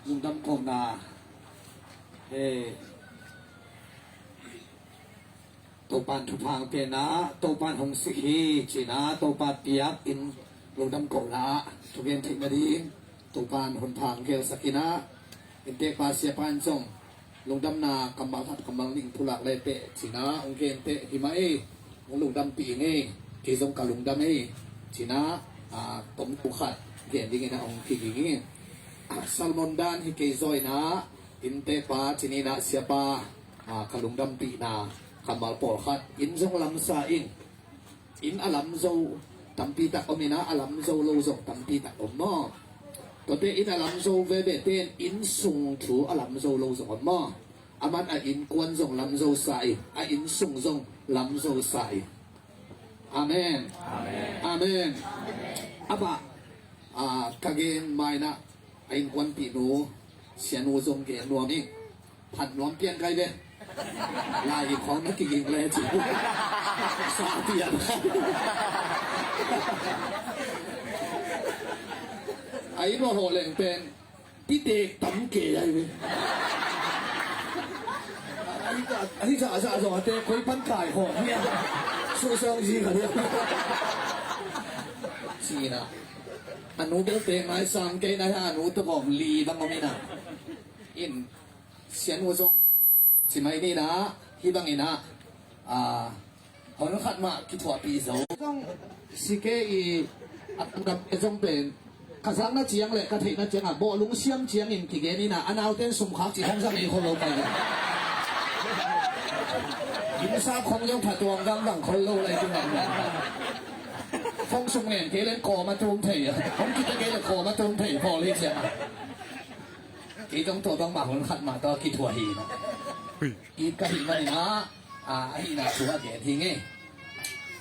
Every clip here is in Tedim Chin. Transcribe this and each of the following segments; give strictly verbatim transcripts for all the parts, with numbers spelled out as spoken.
Lungdam kohna. He, Topan thupha hong pia in ah, Topan hong sik hi ci in ah, Topa piak in lungdam kohna ah thugen theih nading Topan hun pha hong gelsak in ah, inntekpa siapa in zong lungdamna kammal khat kammal nih pulak leh teh ci in ah hong gen teh, hi mah ei, hong lungdampih ing ei, kei zong ka lungdam ei ci in ah, a, tomto khat gen dingin ah hong kiging hi. Salmon dan hi kei zaw in ah, inntekpa ci ni in ah siapa, a, ka lungdampihna kammal pawlkhat. Inn zong lamsa ing. Inn a lam zo tampi tak om in ah, a lam zo lo zong tampi tak om maw? Tuate inn a lam zo veve ten inn sung thu a lam zo lo zong om maw? Aman a innkuan zong lam zo sa ing, a inn sung zong lam zo sa ing. Amen. Amen. Amen. A bah, a, ka gen mai in ah, a innkuanpihnu Sianu zong gen nuam ing. Phat nuam pian kai ve. Lai i khawng na kiging le ci. Sa pian. A inn va hawh leng pen pitek tam ke ai ve. Ahi ka, ahi ka, ahi ka zong ate koi pan kai hawh nia. Su song ji ka dia. Ci in ah. A nu bel te ngai sang kei na ha, a nu tawh bawm li bang om in ah. In Sianu zong ci mai ni in ah, hih bang in ah, a, hon khat mah kithuahpih zo. Zong si kei i, a, a zong pen ka zakna ciang le ka theihna ciang ah bawhlung siam ciangin kigen in ah, a nauten sum khak ci hong zang i khol lo pai. Inn sap khong zong pha tuang gam bang khol lo lai tu nang. Khong sum ngen kei le kawm a tum thei a, hong kita kei le kawm a tum thei pawl hi ciang ah. Kei tong tua bangmah hun khat mah tawh kithuah hi na. It ka hih manin ah, a, ahihna thu a gen hi ngei.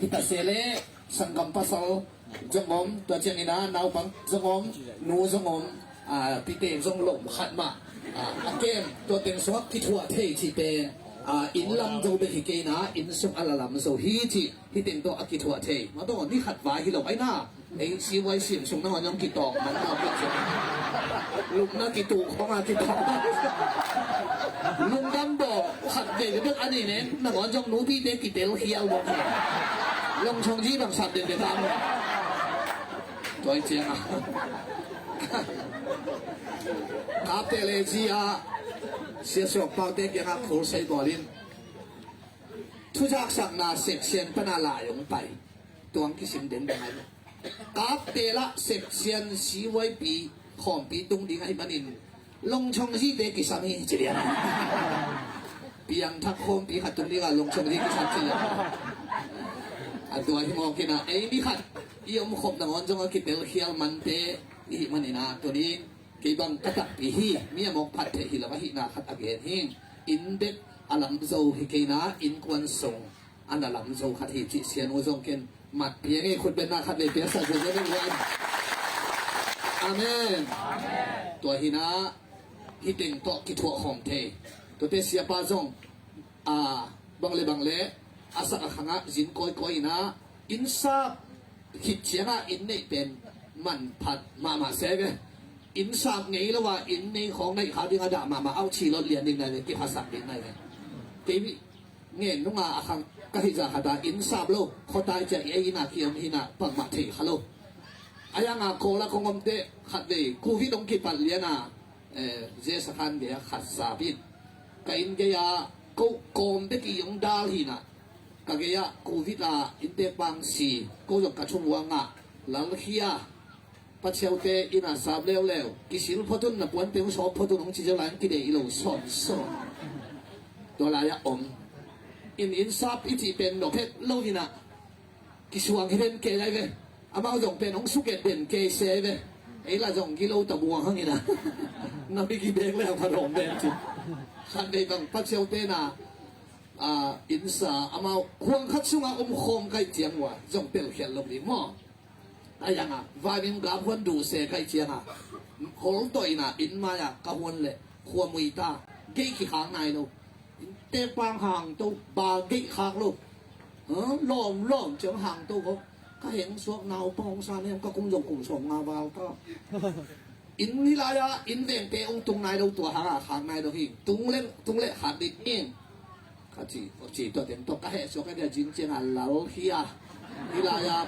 Hi ta se le sanggam pasal zong om, tua ciangin ah naupang zong om, nu zong om, a, pite zong lom khat mah, a, a kem, tua teng sungah kithuah thei cih pen, a, inn lam zo bek hi kei na, inn sung a la lam zo hi cih, hih teng tawh a kithuah thei. Mah tawh ni khat vai hi lo ai na. Ei, C Y C M sung nangawn zong kitawng man na put sung. Lupna kituh khong a kitawng. Lungdam baw khat veve bek a ni nen nangawn zong nupite kitel khial baw. Longchong ji bang sat den de tam. Tua i ciang a. Kapte le ji a Sia Suak Paute kiang a khul sei bawl in. Thuzaksakna section pan a lai hong pai. Tuang kisim den dang ai lo. Kapte lah section C Y P khawmpi tung ding ahih manin Longchong zite kisam hi ci lian. Piangthak khawmpi khat tung ding a Longchong zi kisam ci lian. A tua hi mawk in a ei ni khat i om khop nangawn zong a kitel khial mante i hih manin a tunin kei bang ka takpi hi, mi a mawk phat thei hi lo ahihna khat a gen hi. Inn bek a lam zo hi kei na, innkuan sung a na lam zo khat hi cih Sianu zong ken mat piang e, khut betna khat vei piaksak zo zo ding wan. Amen. Tua hi na, hih teng tawh kithuah khawm thei. Tuate siapa zong, a, bang le bang le a sak a khangah zin kawikawi in a, inn sap khit ciangah inn neih pen manphat mahmah se ve. Inn sap ngei lo a inn nei khawng neih kha ding a dah mahmah, auh, chilot lian ding nai ve, kiphasak ding nai ve. Kei ngen nunga a khang ka hih zah khat a inn sap lo, khuatai ciah i ei inn a kiam hi na, pangmah thei kha lo. A yang a kawl a kong om teh khat vei covid hong kipat lian a, eh, zesa khan gei a khat sap in ka inn gei a ko kawm bek i hong dal hi na. Ka gei ah covid a inntek pang si, ko zong ka thum ua ngah, lalkhia, pachiaute inn a sap leuleu, kisil phot un, na puante hong sawp phot un hong ci zel lai, hong kideih lo sawnsawn. Tua lai ah om. Inn, inn sap i cih pen nop het lo hi na, kisuang hi den kei lai ve. Amau zong pen hong suket den kei se ve. Ei lah zong gilo ta buang hang hi na. Na mi kibek le hong pha dawm den ci. Khan dei bang pachiaute na, a, innsa amau huang khat sungah om khawm kaih ciang ua zong pelkhial lo ding maw? A yang a vaimim gap huan duh se kaih ciang a hol tawh in a inn mai a ka huan leh khuamui ta, gei kikhak nai lo. Inntek pang hang to, bal gei khak lo. Ha, lawm lawm ciang hang to ko. Ka heng suak naupang hong san hiam, ka kum zong kum sawm nga val ta. Inn hi lai-ah inn vengte hong tung nai lo, tua hangah khak nai lo hi. Tung leng tung leh khak ding hi. Ka ci, ka ci tua teng tawh ka heh suak a dia, zing ciangah lal hi a. Hi lai-ah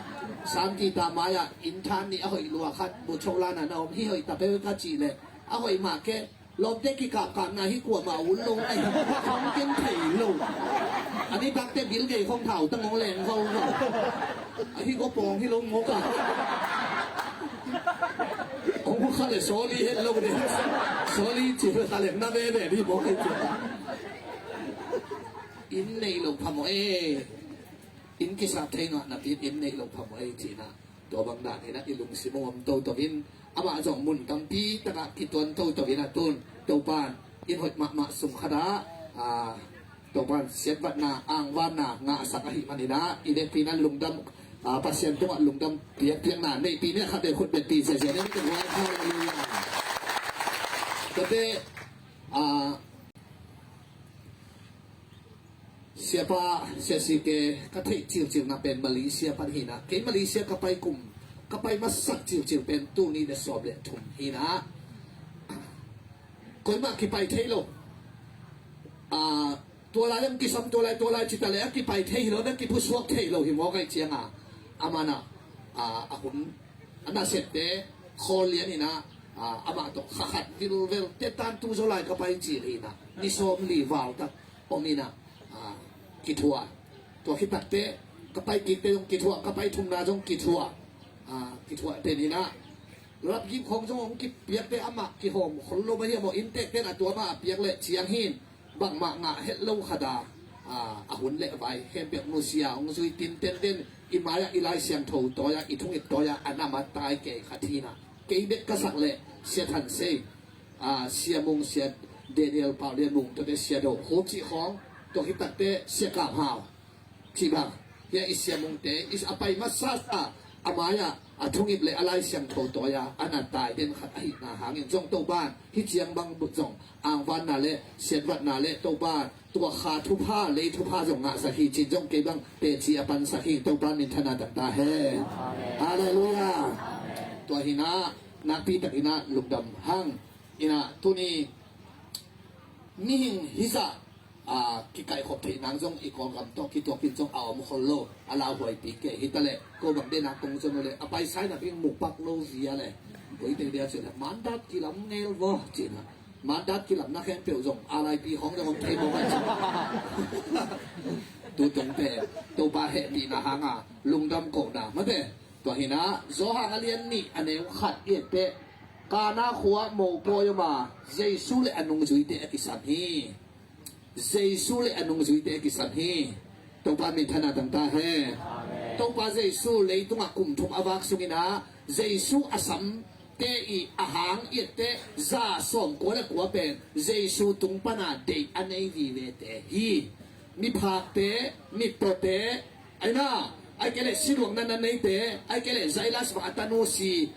Santita mai-ah inn than nih a hoih lua khat, bu cho lana na om hi, hoih ta peuh ka cih leh, a hoih mah kei, lawmte kikapkapna hi, kuamah un lo, ai, khong ken thei lo. A nitakte bil gei khong thau tang hong leng vo lo. Ahi ko pawng hi lo mawk a. Hong kha le sawli het lo de. Sawli ci kha le na veve di mawk ai ci. Inn nei lo phamawh e. Inn kisap thei ngah napi-in inn nei lo phamawh e cihna. Tua bang dan hinah i lungsim hong om toto in, amah zong mun tampi takah kituan toto in a tun, Topan inn hoih mahmah sung khatah, a, Topan siatvatna, angvanna ngahsak ahih maninah, i vekpi nan lungdam, a, Pasian tungah lungdam piakpiakna neihpi ni a, khat le khut betpi ziazia ni. Halleluiah. Tate, a, Siapa, Sia C K, ka theih cilcilna pen Malaysia pan hinah. Kei Malaysia ka pai kum, ka pai masak cilcil pen tul nih le sawm le thum hinah. Koimah kipai thei lo. A, tua lai lam kisam, tua lai, tua lai cita le a kipai thei hi lo, na kiphusuak thei lo hi mawk ai cianga. Amanah, a, a hun, a nasepte, khawl lian hinah, a, amah tawh kha khat vilvel, te tan tu zaw lai ka pai cil hinah. Ni sawm li val tak om inah, a, kithuah. Tua khit takteh, ka pai kikte zong kithuah, ka pai thumna zong kithuah. A, kithuah ten inah. Lapgim khong zong hong kipiakte amah kihawm khol lo mah hiam aw, inntekten a tua mah a piak leh ciang hin. Bangmah ngah het lo khat a, a, a hun le vai khempeuh nusia hong zui tinten den, i mai-ah i Lai Siangtho tawi-ah, i thungit tawi-ah, a nam a tai kei khat hinah. Kei bek ka sak leh Sia Than Sei, a, Sia Mung, Sia Daniel, Pau Lian Mung, tuate Sia Do, Ho Cih Khawng, tua khit takteh Sia Kam Hau. Cih bang, hia i Sia Mungte, i a pai masa a, a mai-ah, a thungit le a Lai Siangtho tawi-ah, a na tai den khat ahihna hangin zong Topan, hih ciang bang but zong, angvanna le, siatvatna le, Topan, tua kha thupha, lei thupha zong ngahsak hi cin zong kei bang, teci a pansak hi, Topan minthanna tangta hen. Halleluiah. Tua hinah, nakpi tak inah, lungdam hang, inah, tuni, mihing hizah, a, kikaihkhop theih nang zong i Kawlgam tawh kituakin zong a om khol lo, a lauhuaipi kei hi taleh, ko bang dena kong zon uh leh, a paisa in a bing mukpak lo via leh, koi te dia cih leh, mandat kilam ngel vaw, cihna. Mandat kilamna khempeuh zong, a laipi khawng zong om thei mawk a cih. Tu tung pen, Topa hehpihna hanga, lungdam kohna, mate, tua hinah, Johan a lian nih, a neu khat i et teh, Kana khua mopawi om a, Jesu le a nungzuite a kisam hi. Jesu le a nungzuite a kisam hi. Topa minthanna tangta hen. Topa Jesu leitungah kum thum a vak sunginah Jesu a samte i a hang i etteh za sawm kua le kua pen Jesu tung pana deih a nei vivete hi. Miphakte, mitpawte, aina, ai kei le siluang nan nan neite, ai kei le Zailas bang a tanu si,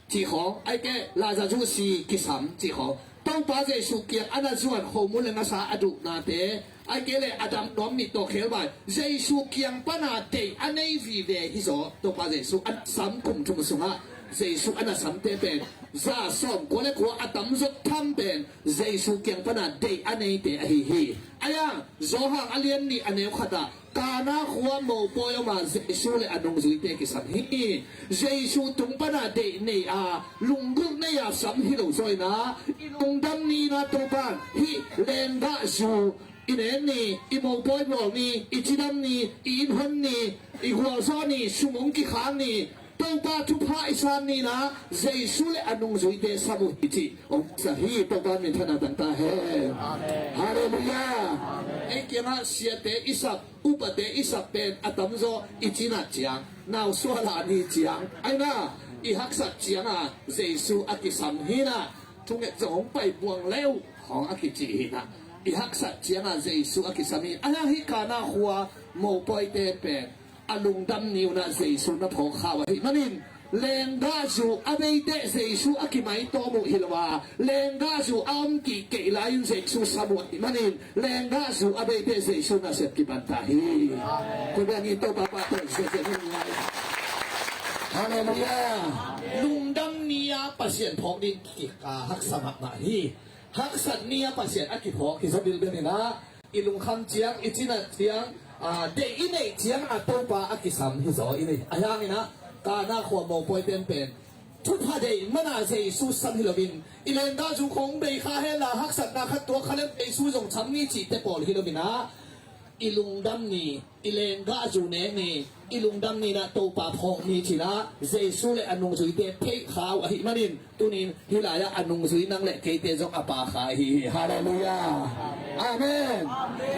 cih khawng, ai kei Lazarus si kisam cih khawng. Topa Jesu kiang a na zuan khomun le ngasa a duhnate, ai kei le a dam nuam mit tawh khelbai, Jesu kiang pana deih a nei vive hi zaw. Topa Jesu a na sam kum thum sungah, Jesu a na samte pen, za sawm kua le kua a tamzaw tham pen, Jesu kiang pana deih a neite ahi hi. Ai-a, Johan a lian nih a neu khatah, Kana khua mopawi om a Jesu le a nungzuite kisam hi. Jesu tung pana deih nei a, lunggulh nei a sam hi lo zawina, i lungdam ni-in a Topan hih lenggahzu i nen ni, i mopawi bawl ni, i cidam ni, i innhon ni, i gualzawh ni, sum hong kikhang ni, Topa thupha i san ni-in a, Jesu le a nungzuite sam uh hi cih hong sa hi. Topa minthanna tangta hen. Halleluiah. Ei kiangah siate i sap, upate i sap pen a tamzaw i cinat ciang, nausuala ni ciang, aina, i haksat cianga Jesu a kisam hi-in a, thunget zong hong pai buang leu hong a kici hi-in a, i haksat cianga Jesu a kisam hi. Aina, hih Kana khua mopawite pen a lungdam ni-un a Jesu na phawk khau ahih manin, lenggahzu a beiteh Jesu a kimaitawm uh hi lo a, lenggahzu a om kik kei lai-in Jesu sam uh ahih manin, lenggahzu a beiteh Jesu nasep kibang ta hi. Kua bang in Topa pahtawi ziahziah ni lai. Halleluiah. Lungdam ni-a Pasian phawk ding kikha haksa mahmah hi. Haksat ni-a Pasian a kiphawk hi zaw bilbel inah, i lungkham ciang, i cinat ciang, a, deih i neih ciang a Topa a kisam hi zaw i nei. Ahi hanginah Kana khua mopawi penpen thupha deih mana Jesu sam hi loin, i lenggahzu khong bei kha henla, haksatna khat tuak kha lem Jesu zong sam ni cihte pawl hi loinah, i lungdam ni, i lenggahzu nek ni, i lungdam ni inah Topa phawk ni cinah Jesu le a nungzuite theih kha uh ahih manin, tunin hih lai-ah a nungzui nang le keite zong a pha kha ahi hi. Halleluiah. Amen.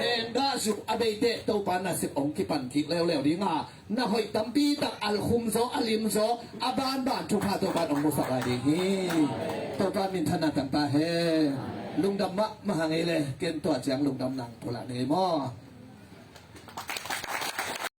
Lenggahzu a beite Topa nasep hong kipan kik leuleu dinga, na hoih tampi tak a khum zaw, a lim zaw, a banban thupha Topa in hong musak lai ding hi. Topa minthanna tangta hen. Lungdam mahmah hang ei le, ken tua ciang lungdam nang pulak ni maw?